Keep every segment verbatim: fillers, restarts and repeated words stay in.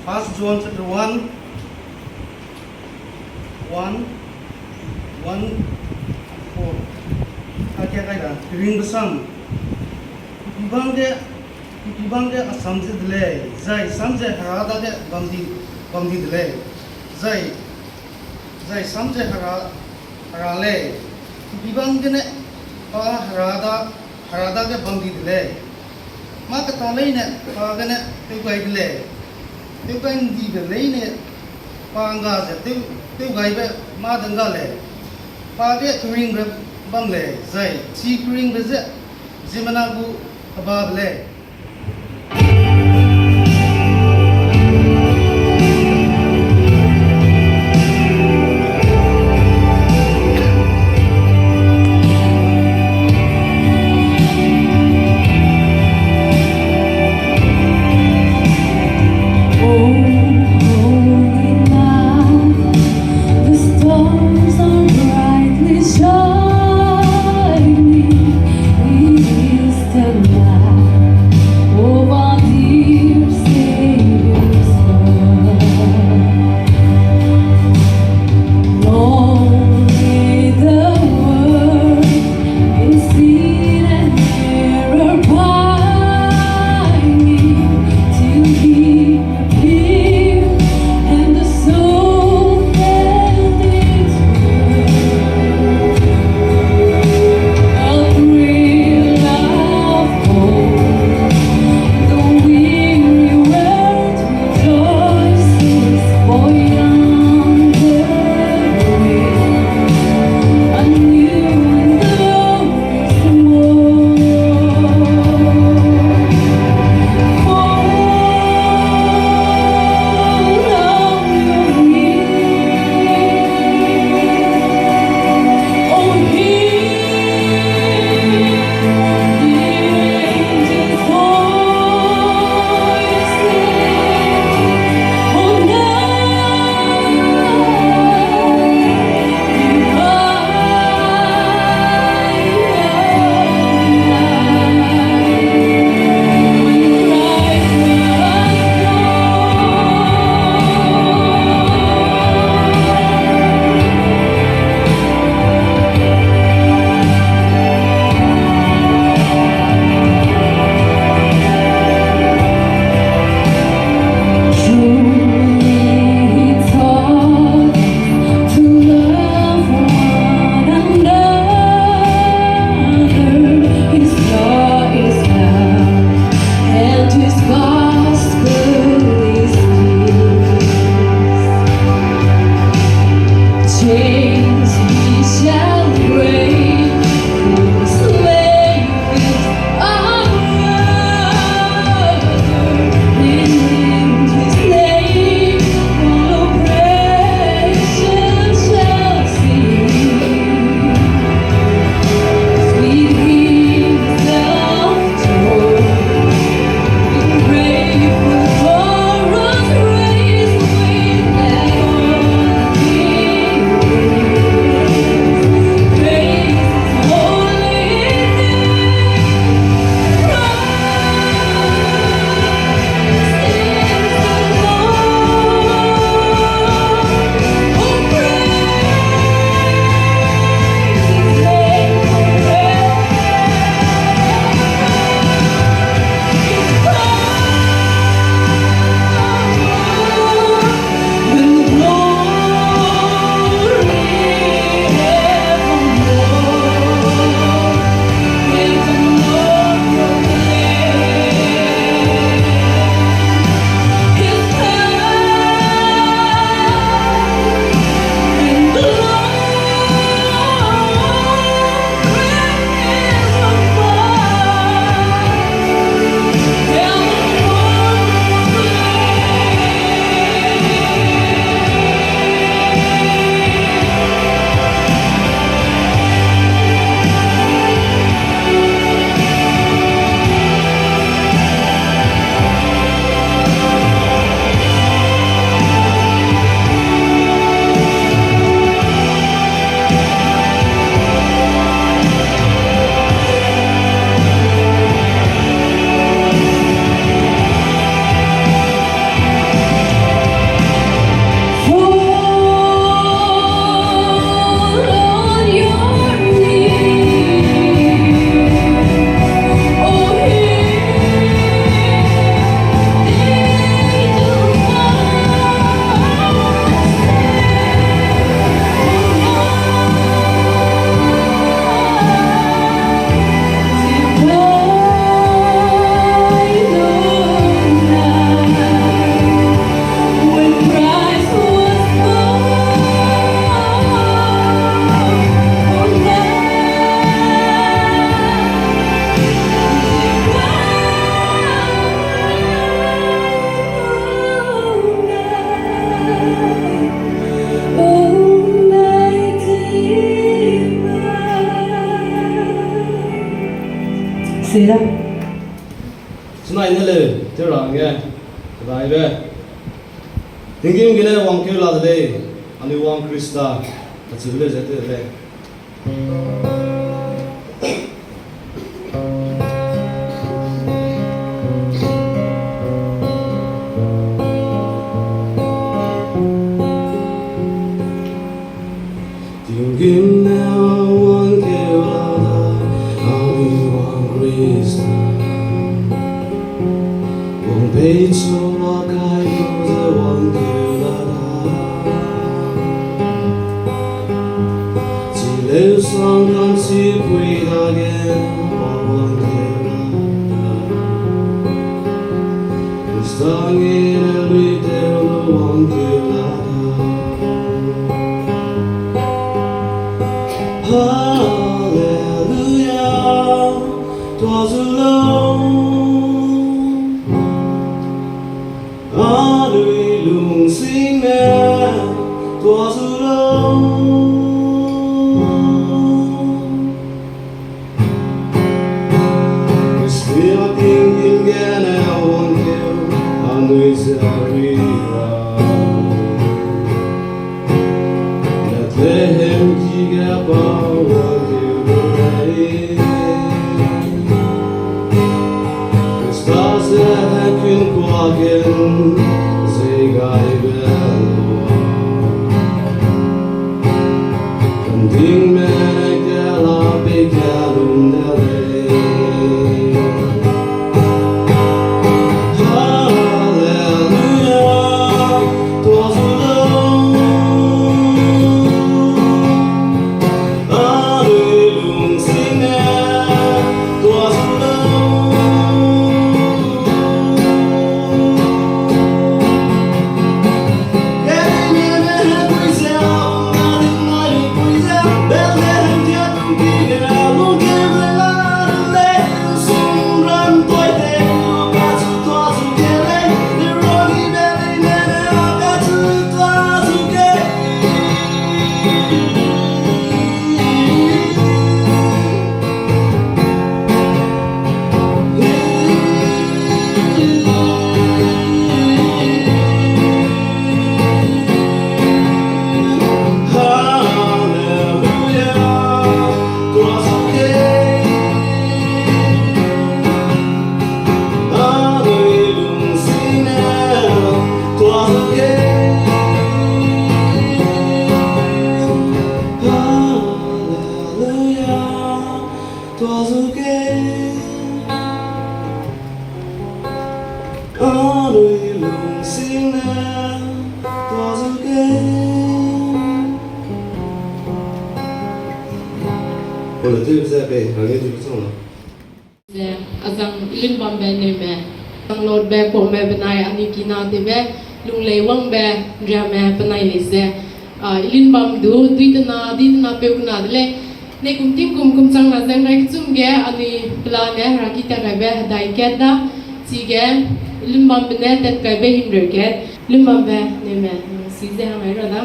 First John chapter one, one, one, four. Kakia kai da, keringbe sam. Pipibang ge, pipibang ge a sam ze de lei, zai sam ze Hera dage bam di, bam di de lei. Zai, zai sam ze Hera, Hera lei. Pipibang gene pa Hera da, Hera dage bam di de lei. Mâ keta leine pa gene tew gai de lei. Tew gai ndibe leine pa ngga ze tew, tew gaibe mâ de ngga lei. Pa ge keringbe bam lei, zai chi keringbe ze ziemmena gu kebabe lei. Oh, holy night, the stars are brightly shining. He is the light. Tera. Chunai ne le, tera nge, kedaibe. Tinggîm gene wangkeu la de lei, anui wang Khrista, kacheube le ze te de lei. Tinggîm ne wangkeu la da, anui wang Khrista. Wang pei chu la kai lu ze wangkeu la da. Chi leu sang kan chi pui dage pa wangkeu la da. Khrista ngene lui teu lu wangkeu la da. Haleluya, tua zu lau. Anui lungsing ne, tua zu lau. Khrista tinggîm gene wangkeu, anui ze rui ra. Bethlehem ki ge pa wangkeu lu lei. Khrista ze hekun kuagen, zei gaibe lua. Kandingme ne kela pei kalum de lei. Haleluya, tua zu lau. Anui lungsing ne, tua zu lau. Haleluya, tua zu kei. Anui lungsing ne, tua zu kei. Ole tui ze pe, rangge tui chang la. Ze, azang Ilinbambe Neume, azang Lordbe Kuangme benai anui kina tewbe, Lunglei Wangbe Riame penai lei ze, a, Ilinbam du, duitena, ditena peu kena de lei. Neikum tingkum kum chang na zeng rai kechum ge, anui pelane, heraki tat kaibe hedai kat da, chige, Ilinbambe ne tat kaibe himreu kat, Ilinbambe Neume, nang si ze hang ai ra da.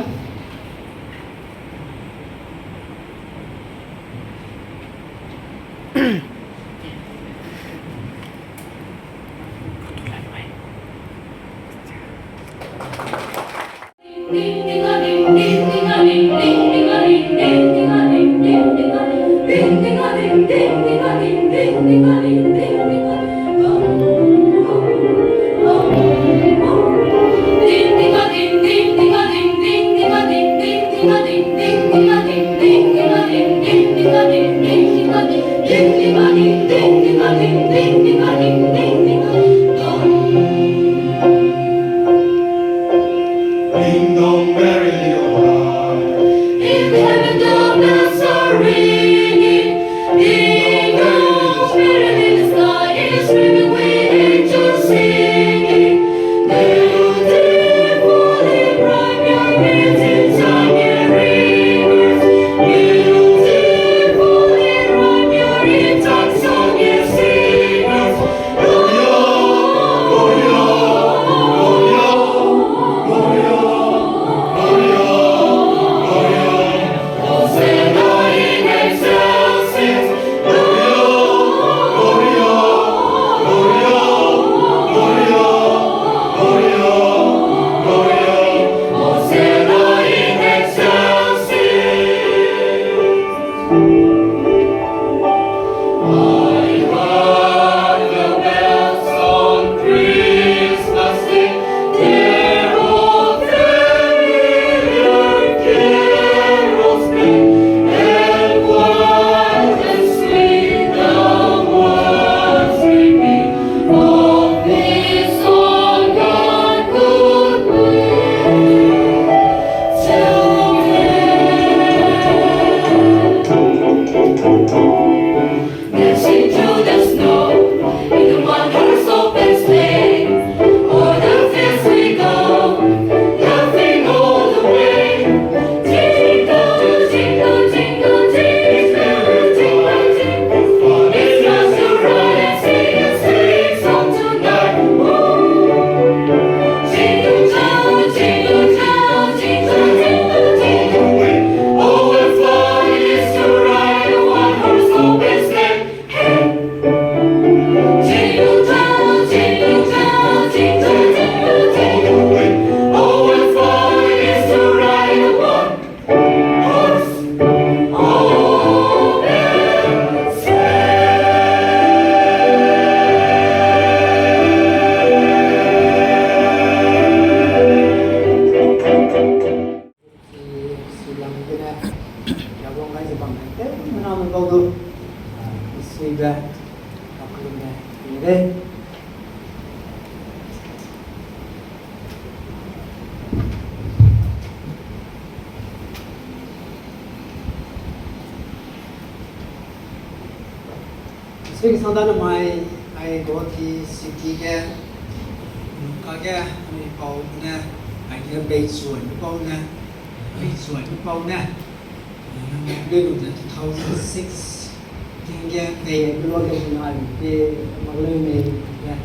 Ding dong, merrily all night. In heaven, the bells are ringing. Ding dong, merrily the sky is streaming with angels singing. Beautiful in rhyme, your music, song, your ringers. Beautiful in rhyme, your hymns and song, your singers. Sui kesang da namai, ai Guwahati city ge, kage, anui pau ne, aige Beichuaime pau ne, Beichuaime pau ne, namai lu ze two thousand six ting ge pei lu ge zina pe mak leu mei ge.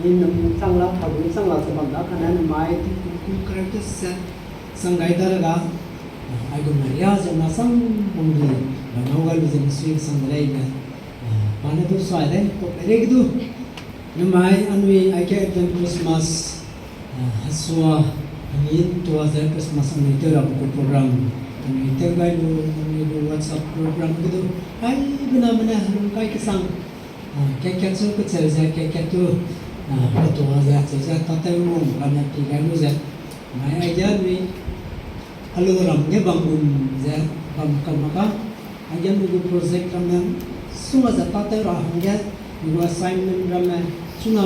Ni num chang la, thabu chang la ze bam da kane namai tingkum ku kereu teset sang gai da le ga, aigum ne ria ze na sang bung di, ba ngau gai lu ze misui kesang de lei ne, pa ne du sai lei, pau peireige du. Namai anui aige Advent Christmas, hesua, hemi ntua ze Christmas anui tew rabe gu program, anui tew gai lu, anui gu WhatsApp program ge du, ai, bename ne herung kai kesang, kat-kat chu kecheu ze, kat-kat tu, petua ze, cheu ze, tâtew wang ramme pi gai lu ze, mai aige anui, helu ram ge bam gum ze, bam kau mak ka, aige anui gu project ramme, sua ze tâtew ra hangge, anui gu assignment ramme, chuna,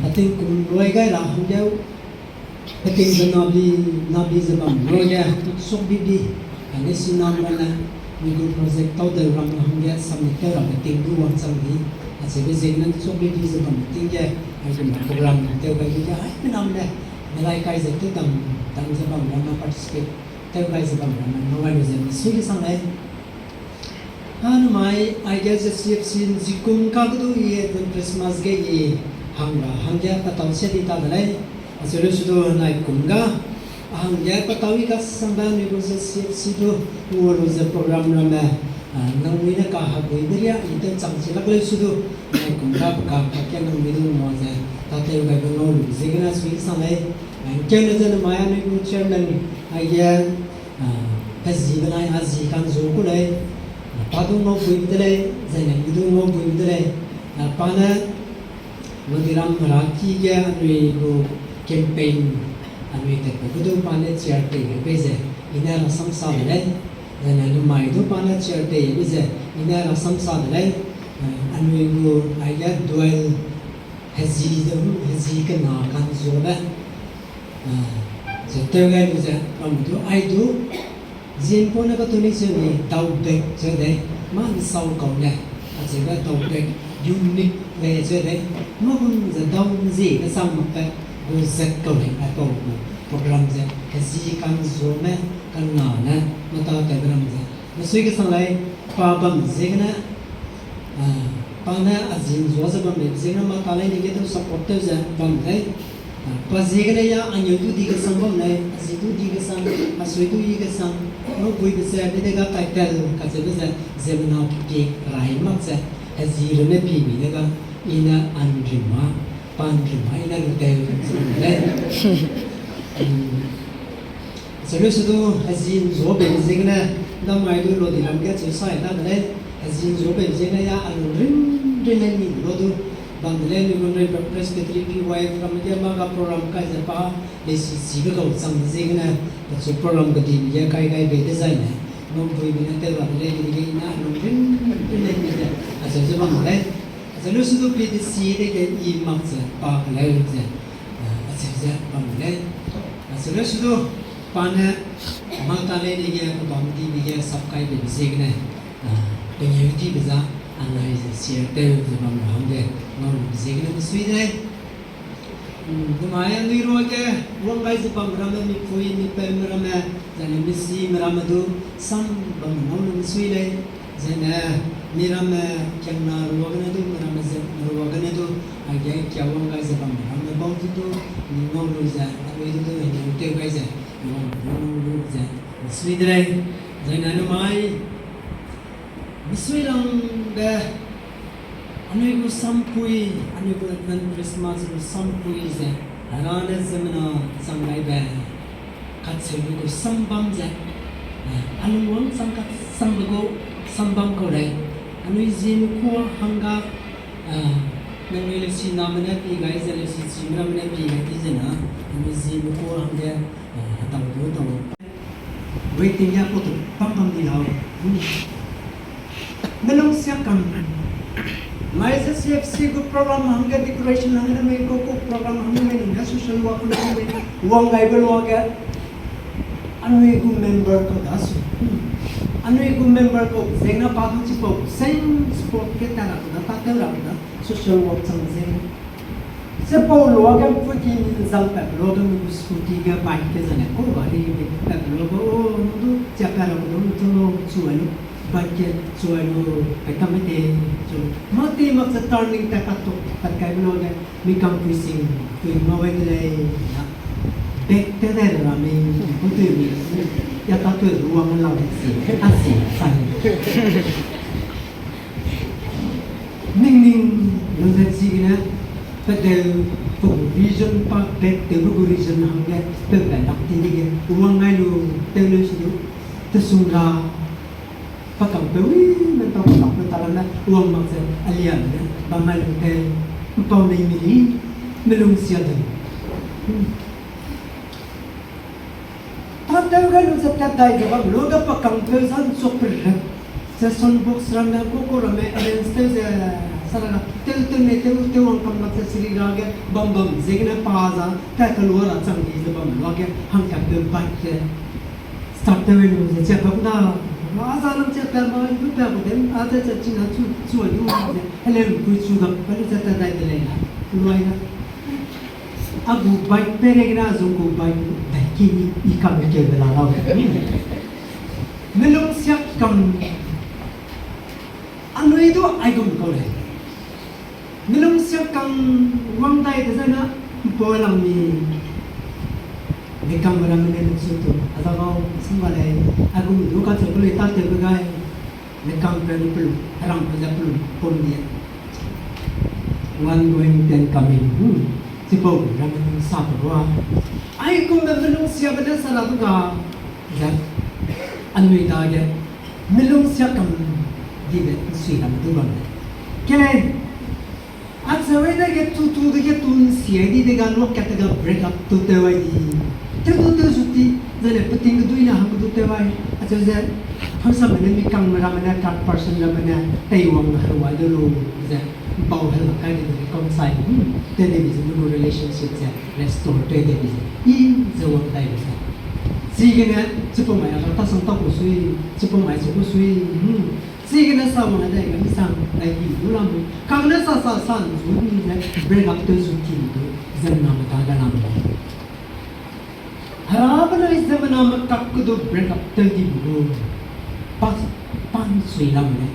peting kum rui gai ra hangge, peting ze nabi, nabi ze bam rui ge, sukbibi, kane sinam ramme, anui gu project tau deu ramme hangge, submit tew rabe ting du wangchang di, acheube ziegene sukbibi ze bam ting ge, aigum program tew gai di ge, ai bename ne, melai kai ze tew dam, dam ze bam ramme participate, tew gai ze bam ramme, ngau gai lu ze misui kesang lei. Namai, aige ZCFC nzikum ka ge du i Advent Christmas ge i hang ra hangge petau sia di ta de lei. Acheu leu su du nai kum ga, a hangge petau i kasangbe anui gu ZCFC du, ngua lu ze program ramme, nangnui ne kaheguibe ria i tew chang chi lak leu su du, nai kum ga pe ka kakge nangnui du ngua ze, tâtew gaibe ngau lu ziegene sui kesang lei. Nkeune ze namai anui gu chairman, aige, hezibe nai a zi ka'nzu ku lei, pa du ngaubuibe de lei, zaine i du ngaubuibe de lei, pa ne, Lodiram heraki ge anui gu campaign, anui tatbe ge du pa ne chair tei gai bei ze, i ne rasam sa de lei, zaine namai du pa ne chair tei bei ze, i ne rasam sa de lei, anui gu aige dual hezi de, hezi kena ka'nzuabe, ze tew gai lu ze, bam du ai du, ziempau ne katu ni cheu ni daubek cheu dei, mâ nsau kau ne, acheube daubek unique lei cheu dei, mâ gum ze dau nzie kesang makbe, gu zet kau lei aipau gu program ze, hezi ka'nzuame, kena ne, mâ tâtewbe ram ze, misui kesang lei, pa bam ziegene, pa ne a zi nzua ze bam beibe ziegene mâ ta lei dege du support tew ze bam lei. Pa ziegene ya anui du di kesang bam lei, a zi du di kesang, a sui du i kesang, ngaubuibe ze, de dega title kacheube ze, ziemmena pie rai mak ze, hezi runne pie mi dega, i ne anrimma, pa nrimma i ne lu tew ze bam lei. Acheu leu su du, hezi nzua beibe ziegene, damai du Lodiram ge cheu sai ta de lei, hezi nzua beibe ziegene ya a lung rin, rin lei ni lu du, bam de lei ni gu nui Presbytery P Y F ramme ge mâ ga program kai ze pa, leisi chibe kau chang de ziegene, pechu program kedibe ge kai gai bei dezaine, ngaubuibe ne tew ra de lei dege i ne a lung rin, rin lei ni ze, acheu ze bam de lei. Acheu leu su du P D C dege i mak ze pa keleu ze, acheu ze bam de lei. Acheu leu su du, pa ne, mâ ta lei dege, pe bam dibe ge sap kai beibe ziegene, pengeu dibe za, anai ze share tew ze bam ra hangge, ngau lube ziegene misui de lei. Namai anui ruage, wang gai ze bam ramme mipui, mipeume ramme, zaine misime ramme du, sam bam ngau lu misui lei. Zaine, mi ramme, kiangna ruagene du, mi ramme ze, ruagene du, aige kia wang gai ze bam ramme bau du du, mi ngau lu ze, anui du du, anui tew gai ze, wang ngau lu ze, misui de lei. Zaine namai, misui langbe, anui gu sampui, anui gu Advent Christmas gu sampui ze, Hera ne ziemmena chang gaibe, kacheube gu sambam ze, a lungwang chang kasangbe gu sambam kau lei, anui ziemme kuâ hangga, nangnui leusiname ne pi gai ze leusichime ramme ne pi gai di zena, anui ziemme kuâ hangge, hedau du dau waiting ya kau tu bam bam di lau. Melung sia kam. Mai ze C F C gu program hangge decoration hangge mei kau kau program hangge mei nungge social work hangge mei wang gaibe luage. Anui gu member kau da su. Anui gu member kau ziegene pa du chipau same spot ge tat ra gu da, tâtew ra gu da, social work chang ziegene. Chipau luage ’mpui ki nzang pat luage, nung gu scooty ge, bike ge zane, kau gari ge pat luage, o, nung du chia pat ra gu da, nung chu lu, chu ai lu, bike ge chu ai lu, pe kam me te, chu lu. Mâ te mak ze turning tat pat tu, tat kai be luage, mi kangpui sing, tui ngau gai de lei, na. Bag tew dai ra mi, ku tui mi, ya tâtew lu wang lau de si, a si, sai. Ningning lu ze chigene, pedeu, pe gu region pa bag tewbe gu region hangge, pe pe lak ti dege, wang gai lu, tew leu si du, tesung ra, pa kangpeu, i, ne tau pa kangpeu ta ramme, wang mak ze, a lia ne, bam mai lu tew, ’mpau nei mi li, melung sia de. Tâtew gai lu ze tat dai ze bam luage pa kangpeu za ’nchuk perep ze sound box ramme, koko ramme arrange tew ze, sa ra, tew tew ne tew, tew wang kam mak ze siri ra ge bam bam ziegene pa za, tat kelua ra chang di ze bam luage hangkatpeu bike ze start tew lu ze chia pa ku da, a za nang chia pa ma, lu pa ku de, a ze chia china chu, chu a lu ze, heleu ’mpui chu da, pa lu ze tat dai de lei na, luai na. A gu bike peireigene a zung gu bike dai ki i, i kam keu de la lau. Melung siak kam anui du aigum kau lei. Melung siak kam wang dai dezai na, ’mpau lang mi. Mekangme ramme ne nuksu tu, a za gau, sung ga lei, aigum du kacheu pe lei tâtewbe gai. Mekangpeu ne pelum, herangpeu ze pelum, pum die. One going, ten coming. Hmm. Chipau ramme nung sa pe rua. Aigumbe melung siabe ne sa la du ga. Ze. Anui dage. Melung siak kam dibe ’nsui ramme du bam lei. Kelei. Acheu ai dege tu tu dege tu ’nsi ai di dega luakat dega break up tu tew ai di. Tew du tew zu ti, zene peting kedui ne hang du tew ai. Acheu ze, hangsame ne mi kangme ramme ne, third person ramme ne, teiwang herua de lu, ze, ’mpau hela kai de dege kau sai, hmm, tew de bi ze, nung gu relationship ze, restore tew de bi ze, i ze wang dai bi ze. Chigene, chipau mai a tasang tau ku sui, chipau mai chu ku sui, hmm, chigene sa wang dai ga misang dai di du lam. Kagene sa sa sa zu ni ze break up tew zu ti du ziemmename dage lam. Hera benai ziemmename kak ke du break up tew di bu gu. Pa, pa ’nsui lam lei.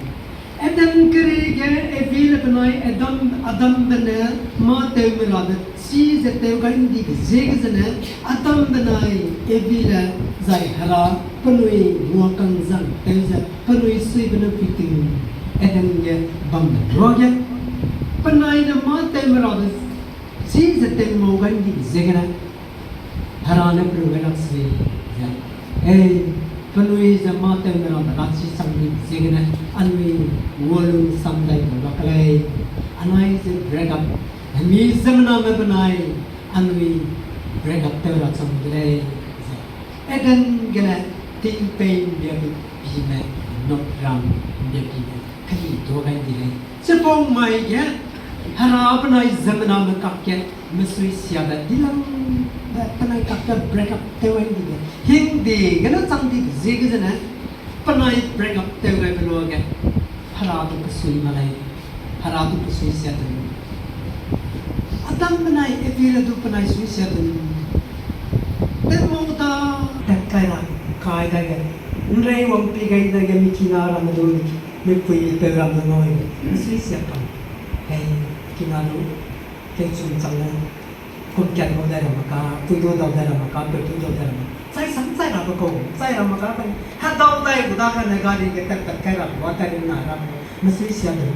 Adam keri ge Evi le benai Adam, Adambe ne mâ tewme rabe chi ze tew gai ’ndibe ziege zene, Adam benai Evi le zai Hera penui nguakang zang tew ze penui suibe ne puiting Eden ge bambe ruage, penai ne mâ tewme rabe chi ze tew ngau gai ’ndibe ziegene, Hera ne pelung gai lak se ze, ei, penui ze mâ tewme rabe rachi chang ’ndibe ziegene, anui ngualung sam dai gu lak lei, anai ze break up, hemi ziemmename benai, anui break up tew ra chang de lei, ze. Eden gene tingpei ’mbia pime, Nod ram ’mbia pime, keli tuâ gai di lei. Chipau mai ge, Hera benai ziemmename kakge, mesui siabe dilambe penai kakge break up tew gai di lei. Hingde gene chang dibe ziege zene, penai break up tew gaibe luage, Hera du kesui ma lei. Hera du kesui sia de. Adam benai Evi le du penai sui sia de. Tewmau da, tat kai ra, kai dage, ’nrei wangpie gai dage mi kina ramme du, mipui mipeu ramme ngau, mesui sia kam. Hei, kina du, kechum chang le, kum kat ngau dai ramme ka, pui du dau dai ramme ka, peu du dau dai ramme. Chai sam chai rabe kau, chai ramme ka, pen, hedau dai gu da kane gari ge tat tat kai rabe, wa tat ri na rabe, mesui sia de.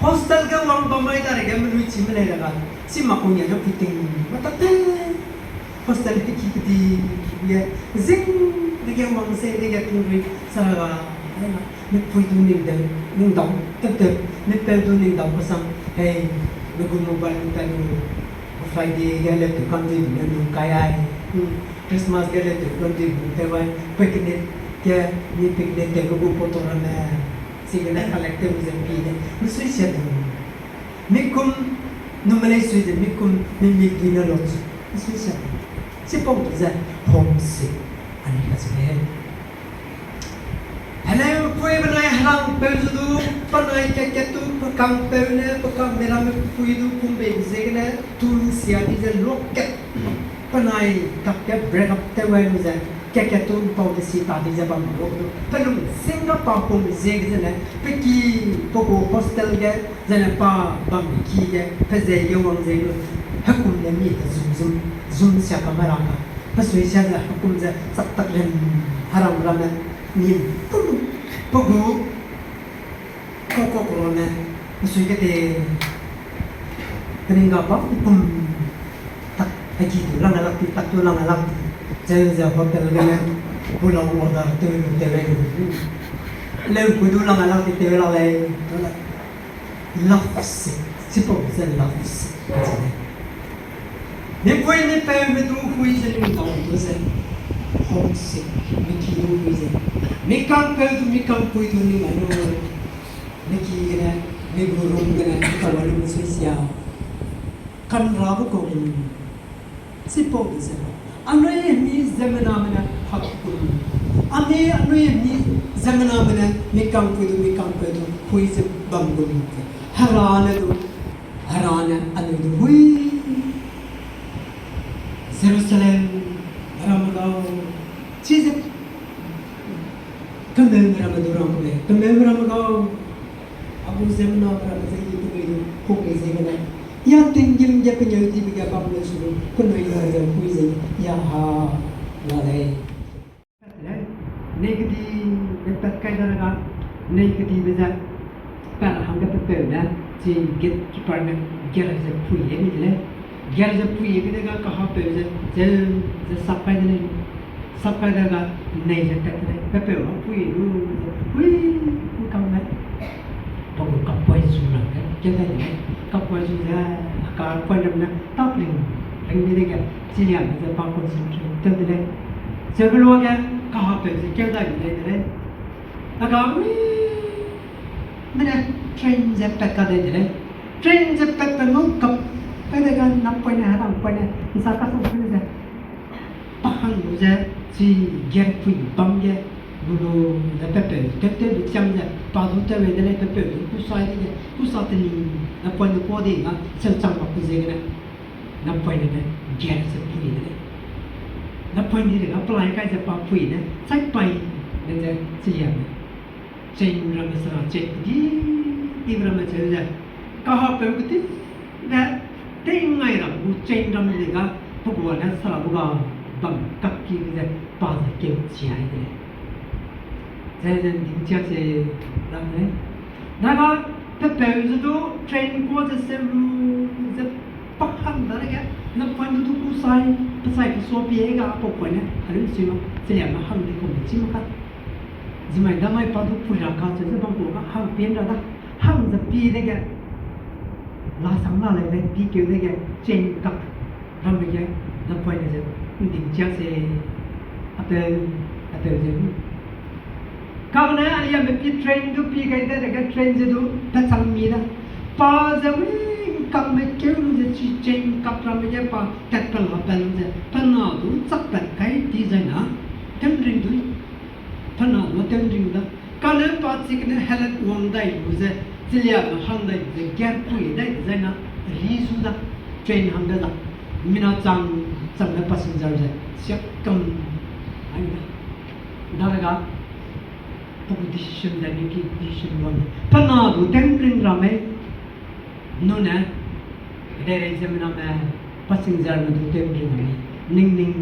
Hostel ge wang bam mai da rege menui chime lei ra ga, chi mak kau nia ne puiting, matak te. Hostel ge ki kedi, ki kedi, zing, dege wang se, dege tingrui, sa ra ga, mipui du ning dau, ning dau, tep tep, mipeu du ning dau kesang, hei, me gu mobile ning tai lu, Friday ge le tew kan di ne nung kai ai, hmm, Christmas ge le tew kan di ne tew ai, picnic ge, ni picnic ge gu gu photo ramme, chigene collect tew ze pi de, mesui sia de. Mikum, num me lei sui de, mikum, mi mik dui ne lo zu, mesui sia de. Chipau ze, homesick, ani kacheu lei. Heleu pui benai herangpeu zu du, penai kat-kat tu pe kangpeu ne, pe kangme ramme pui du kumbeibe ziegene, tu sia di ze luakat, penai kak ge break up tew wai lu ze, kat-kat tu ’mpau de si ta di ze bam lu du, pe lungsing ga pa pum ziege zene, pe ki, pe gu hostel ge, zene pa bam ki ge, pe zei ge wang zei lu, hekum ne mi ke zum zum, zum sia ka mera ka, pe sui sia ze hekum ze chak tak len, heram ramme, nim, pe gu, kau kau kau ramme, pe sui kete, pe ning ga bam kum, tak, heki du lang a lak ti, tak tu lang a lak ti, zeu ze hotel gene, pulau order tew lu tew lei lu. Leu pui du lang a lak ti tew la lei, love sick, chipau ze love sick, ze lei. Mipui mipeume du hui ze ning dau du ze, homesick, mi ki du hui ze. Mi kangpeu du, mi kangpui du ning mai lu. Mi ki gene, mi gu room gene, mi kau a lu sui sia. Kamra bu kau lu. Chipau de ze. Anui mi ziemmename ne hak gu lu. Anui, anui mi ziemmename ne mi kangpui du, mi kangpeu du, hui ze bam gu lu. Hera ne du, Hera ne anui du hui. Jerusalem, ramme gau. Chize kemeume ramme du rang ku lei, kemeume ramme gau. A gu ziemmena ramme ze i penui du, kung lei ziegene. Ya tinggîm ge pengeu dibe ge bam lei su du, penui ne ze hui ze, ya ha, la lei. Nei kedibe pat kai da ga, nei kedibe ze, pa hangge pepeu ne, chi gatekeeper ne, ger ze pui e mi de lei. Ger ze pui e mi de ga kahapeu ze, ze, ze sap kai de lei. Sap kai da ga, nei ze tat de lei. Pepeu a pui lu, ui, ui kang lei. Pa gu kapoi zu ra ge, ge dai de lei. Kapoi zu ze, ka poi ram ne, tap ring, ring mi dege, chiliame ze pa concentrate tew de lei. Zebe luage, kahapeu ze keu dai de lei de lei. A ga ui, mene train ze pat ka dai de lei. Train ze pat pe ngau kap, kai de ga napoine, herangpoine, nsa kasang poine ze. Pa hang lu ze, chi ger pui bam ge, lu lu ze pepeu, tew tew lu chiam ze, pa du tew de lei pepeu, kusai dege, kusa teni, napoine ka di na, seu chang mak pe ziegene. Napoine ne, ger ze pui de lei. Napoine de ga pelai kai ze pa pui ne, chai pai, ne ze, chiliame. Chain ramme sera chain kedi, kedibe ramme cheu ze. Kahapeu kedi, ne, tei ngai ram gu chain ramme de ga, pe gua ne sera bu ga, bam kak ki ze, pa ze keu chiai de lei. Ze ze ’nding chia se, dam lei. Daga, pepeu ze du, train kua ze seu lu, ze pa hang dadege, napoine du kusai, pesai pesua pie ga, pau poine, a lungsui mak, chiliame hang di kum chi mak ka. Zimai damai pa du pui ra ka cheu ze bam ku ga hang pien ra da, hang ze pie dege, la sang la lei lei, pie keu dege, chain kak, ramme ge, napoine ze, ’nding chia se, apeu, apeu ze, kane aliame pi train du pi gai de, dege train ze du, pechang mi da. Pa ze wi, ’ngkangme keu lu ze chi chain kak ramme ge pa tat pe la pe lu ze, pe na du chak pat kai di zai na, tew'nring du, pe na du tew'nring da. Kane pa chigene helat wang dai lu ze, chiliame hang dai ze, ger pui dai zai na, ri zu da, train hangge da. Mina chang, changme passenger ze, siak kam, ai da. Daraga, pe gu decision da, mi ki decision wang. Pe na du tew'nring ramme, nune, kedeirei ziemmename, passengerme du tew'nring ramme, ning ning,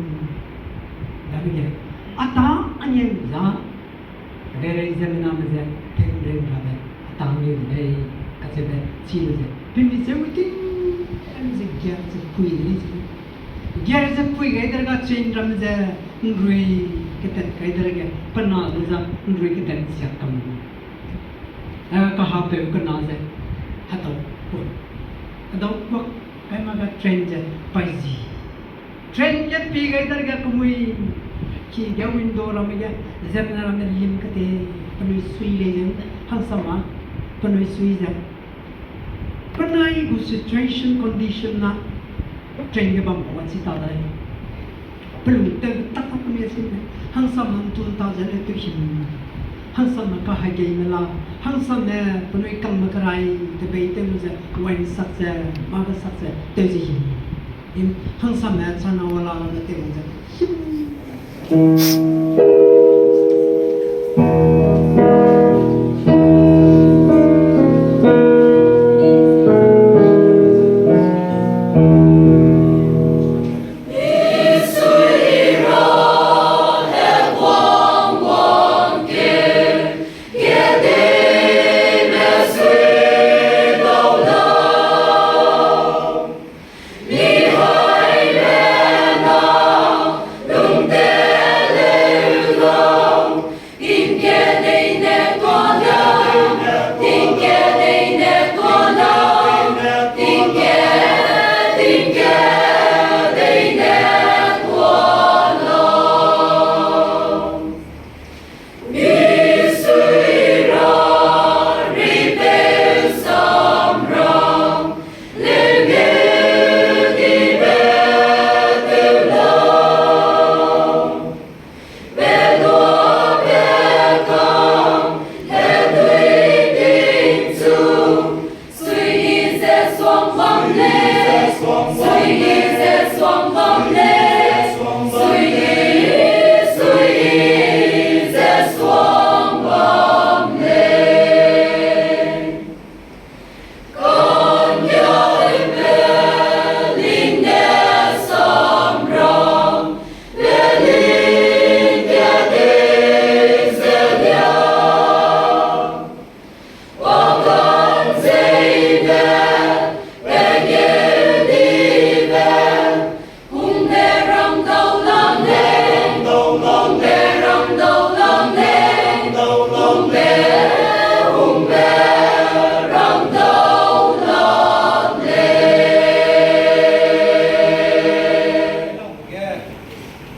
dage, a ta, a nge za, kedeirei ziemmename ze, tew'nring ramme, a ta nge de lei, kacheube, chi lu ze, pe mi ze wi ting, a mi ze giak ze pui de lei ze. Giak ze pui gai dege chain ramme ze, ’nrui ketat kai dege, pe na du za, ’nrui ketat siak kam. A, kahapeu kena ze, hedau kuak. Hedau kuak, kai ma ga train ze, pai zi. Train ge pi gai dege kemui, ki ge window ramme ge, ziemmena ramme lim kete, penui sui lei ze, hangsama, penui sui ze. Penai gu situation condition na, train ge bam kau a chi ta dai. Pelung tew tak a penui sui ne, hangsama ’ntun ta ze le tew him. Hangsamme kahegeime la, hangsamme penui kangme kerai tebei tew lu ze, wine sak ze, mâ ge sak ze, tew ze hing. Hangsamme chana wala ne tew ze,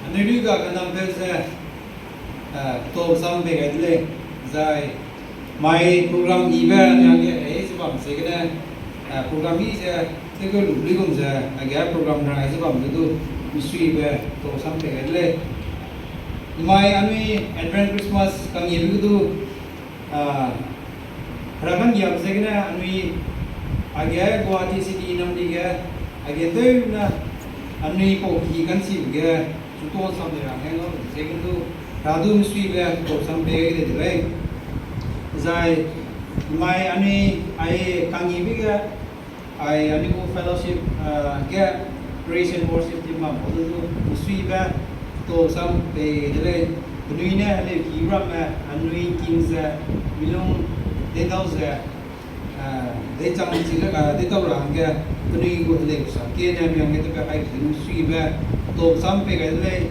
Anui lui ga kanam peu ze, eh, tau sam pei gai de lei, zai mai program ibe anui hangge ei ze bam ziegene, eh, program i ze, tewkeu lu luigum ze, aige program rang gai ze bam ge du, misuibe tau sam pei gai de lei. Mai anui Advent Christmas kangyibe ge du, ah, hera kangyibe ziegene anui aige Guwahati City namdi ge, aige tewna anui pau ki kanchibe ge, chu tau sam pei ra hang ngau ziegene du, hera du misuibe tau sam pei gai de lei. Zai mai anui ai kangyibe ge, ai anui gu fellowship, ah, ge praise and worship team bam pau du du misuibe tau sam pei de lei. Penui ne heleu ki ramme anui king ze, milung deidau ze, ah, deichang chi le, ah, deidau ra hangge, penui gu heleu sa kene mi hangge tepe kai misuibe tau sam pei gai de lei.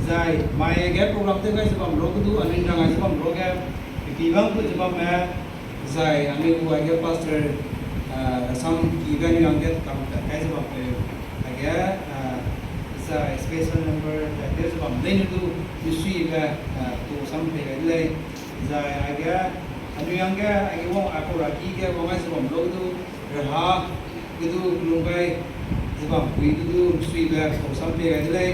Zai mai ge program tew gai ze bam ru ge du, anui rang gai ze bam ru ge, pepibang gu ze bamme, zai anui gu aige pastor, ah, sam kibe anui hangge kam tat kai ze bampeu, aige, ah, zai special number tat kai ze bam leine du misuibe, ah, tau sam pei gai de lei. Zai aige anui hangge aige wang apau ra ki ge wang gai ze bam ru ge du, reha ge du kelum gai ze bampui du du misuibe tau sam pei gai de lei.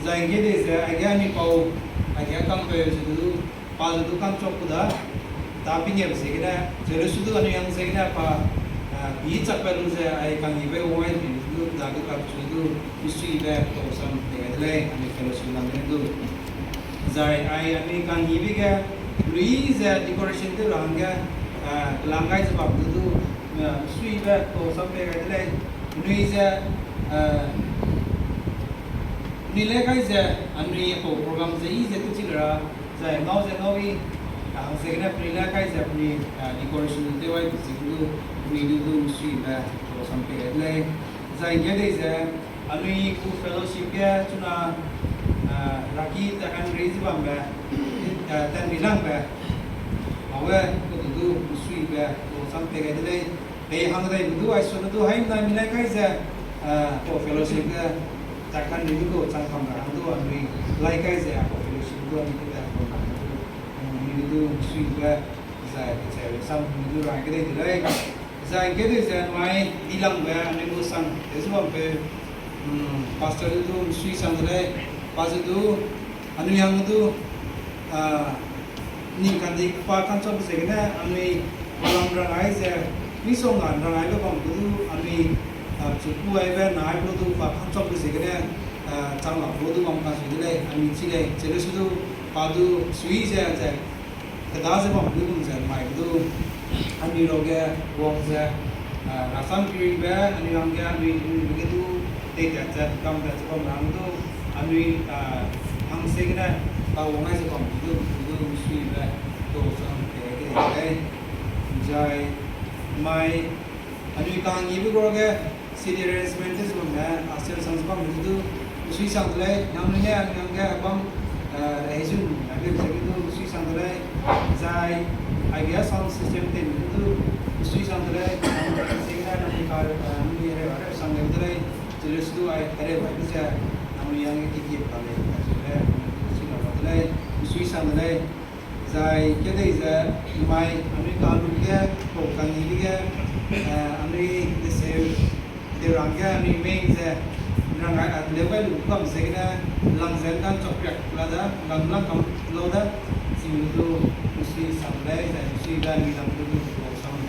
Zai ngge dei ze aige anui pau, aige kangpeu ze du, pa ze du kangchok ku da, ta pingeu ziegene, ze lu su du anui hang ziegene pa, ah, pi chakbe lu ze ai kangyibe wang gai bi du, da du kangchu du, misuibe tau sam pei gai de lei, anui fellowship lam ge du. Zai ai anui kangyibe ge, lui ze decoration tew ra hangge, ah, kelang gai ze bam du du, ah, misuibe tau sam pei gai de lei, penui ze, ah, penui le kai ze, anui pau program ze i ze tewchi le ra, zai ngau ze ngau i, ah, hang ziegene penui le kai ze penui, ah, decoration tew gai bi ze du, penui du du misuibe tau sam pei gai de lei. Zai ngge dei ze, anui gu fellowship ge chuna, ah, raki takan ri ze bambe, ah, tan ri langbe, awe, pe du du misuibe tau sam pei gai de lei. Pei hang dai du, aisune du haimna mi lai kai ze, ah, pau fellowship ge takan ri du chang kam ra hang du anui lai kai ze, pau fellowship du anui te ta kam ra hang du, anui du misuibe, zai ze sam mi du rang kedei de lei. Zai kedei ze mai dilangbe anui gu sang tew ze bampeu, mm, pastor du du misui sang de lei, pa ze du, anui hang du, ah, Ning kandei pa ka'nchâbe ziegene anui, palam rang ai ze, misongga rang aibe bam gu du anui, a, chuku aibe na aibe du pa ka'nchâbe ziegene, a, chang la gu du bam kasui de lei, anui chi lei, chile su du, pa du sui ze ze, keda ze bam gu gum ze mai gu du, anui rage wang ze, a, rasam kiringbe, anui hangge, anui, anui ge du, teitat ze, kamtat ze bam rang du, anui, a, hangziegene, pa wang ai ze bam gu du, gu du suibe, to sang te ge lei. Zai, mai, anui kanggibe gage, seat arrangement te ze bamme, a, sel sang ze bamme du, sui sang de lei, nangnui ne, anui hangge, bam, a, hezun, a, be ze du, sui sang de lei, zai, aige sound system tei du, sui sang de lei, nangnui ziegene, nangnui ka, a, nangnui hereu, hereu sang de lei, chile su du ai, hereu, ai du ze, nangnui hangge kiki pa lei, a, chile, sui la de lei, sui sang de lei, zai kedei ze, mai, anui ka lu ge, pau kani ge, a, anui deseu, de rang ge, anui mei ze, rang ai, a, leu gai lu bam ziegene, lang ze ngkang chok riak la da, lang lang kam lau da, chi du, sui sang lei, zai sui da, anui lang du, du, du, sang,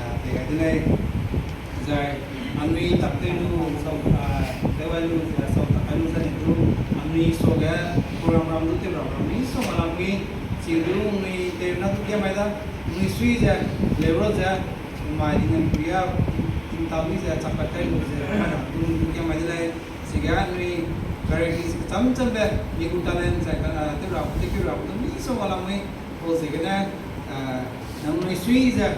a, pei gai de lei. Zai, anui tak tew lu, sau, a, tew ai lu, zai sau tak ai lu, zai du, anui suage, program ram du tew ram ram, misongga lamui, chi du, anui tew na du kia mai da, anui sui ze, leu ro ze, mai di nang pui a, tingta lui ze, chakpat kai lu ze, mai ram du, du kia mai de lei, chige anui, varieties kecham chambe, mi gu talent zai, a, tew ra, tew ra, du misongga lamui, pau ziegene, a, nangnui sui ze,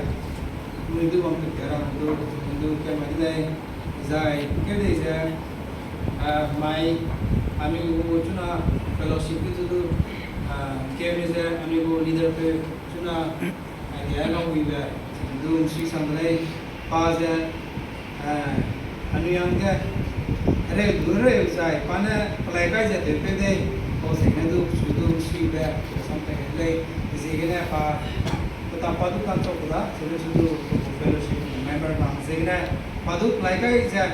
anui du wang kut ke ra, du, du kia mai de lei, zai, kedei ze, a, mai, anui gu chuna fellowship ge du du, a, keu ni ze, anui gu leader peu chuna, a, ge lau wibe, du sui sang de lei, pa ze, a, anui hangge, hereu du hereu zai, pa ne pelai kai ze tewpeu dei, pau ziegene du, su du, suibe, sam pei de lei, ziegene pa, petap pa du ka'nchâbe da, chile su du, fellowship member bam ziegene, pa du pelai kai ze,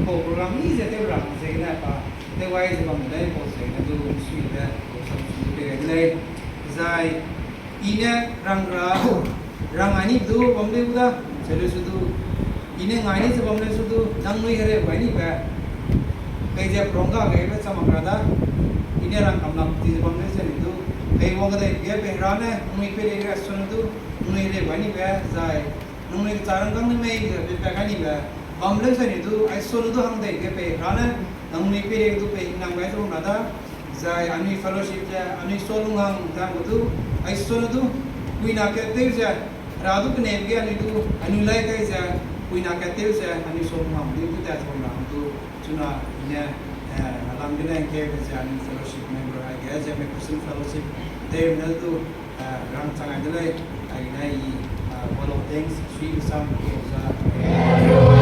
pau program ni ze tew ra ziegene pa, tew ai ze bam de lei, pau ziegene du, suibe, sam su du pei gai de lei, zai, i ne rang ra, rang ai ni du bam lei gu da, chile su du, i ne ngai ni ze bam lei su du, nangnui hereu gai nibe, peize prongga gaibe cha mak ra da, i ne rang kam lak di ze bam lei ze ni du, pei wang kedei ge pei ra ne, nangnui peireige su ne du, nangnui hereu gai nibe, zai, nangnui kecha rangkâng ne mei ze pei pat gai nibe, bam lei ze ni du, ai su ne du hang dei ge pei ra ne, nangnui peireige du pei hingnam gai ze bam ra da, zai anui fellowship ze, anui sa lung hang ze gu du, ai su ne du, puina kat tew ze, Hera du keneibe ge anui du, anui lai kai ze, puina kat tew ze, anui sa lung hang di du tat ze bam ra hang du, chuna, i ne, eh, alam gene ngkeu ze anui fellowship member aige, Zeme Christian Fellowship, tew ne du, eh, rang chang ai de lei, aine i, eh, wall of thanks, sui kesang, keu ze,